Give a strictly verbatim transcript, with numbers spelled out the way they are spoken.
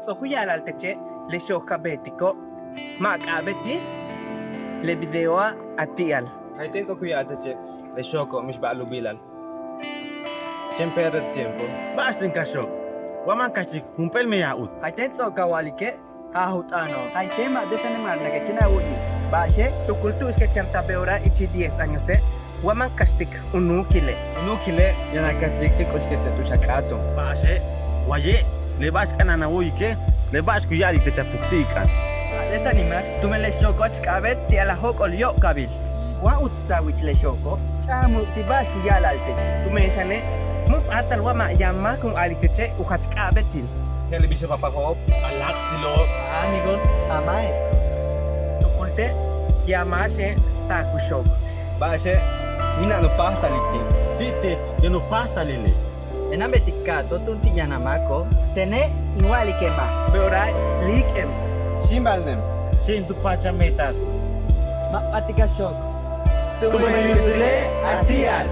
Ts'o'ok u ya'ala'al teche' le xook ka beetiko'. Ma' k'a'abéet ti' le videoa' a ti'al. Jayten ts'o'ok u ya'ala'al teche' le xooko' mix ba'al u biilal. Chéen perder tiempo. Ba'axten ka xook wa man kaxtik jump'éel meyaj uts. Jayten ts'o'ok ka wa'alike' ja'aj u t'aano'. Jayten ma' desanimar nake' chéen a wu'uyi'. Ba'axe' tu'ukul tu'ux ke chéen ta be'ora' ichil diez añose' wa man kaxtik u nuukile'. U nuukile' yaan a kaxtik chéen k'uchukese' tu'ux a k'áato'. Ba'axe' waye' le ba'ax k'a'ana'an a wu'uyike', le ba'ax ku ya'alik tech a puksi'ik'al. Ma' desanimar tumen le xooko' jach k'a'abéet ti'al a jóok'ol yo'ok'abil. Wa uts ta wich le xooko', ch'a'amuk ti' ba'ax ku ya'ala'al tech. Tumen xane' mu' p'áatal wa ma' yaan máak kun a'alik teche' u jach k'a'abéetil. Je'el bix a papajo'ob, a láak'tsilo'ob, a amigos, a maestros. Tukulte' yaan máaxe' taak u xook. Ba'axe' mina'an u páajtalil ti'. Ti' tech yaan u páajtalile'. Yaan a beetik caso túun ti' yaan a máako'. Tene' in wa'alike' ma'. Be'ora' líik'em. Xíimbalnem. Chéen tu paach a metas. Ma' p'atik a xook. Tumen le yutsile' a ti'al.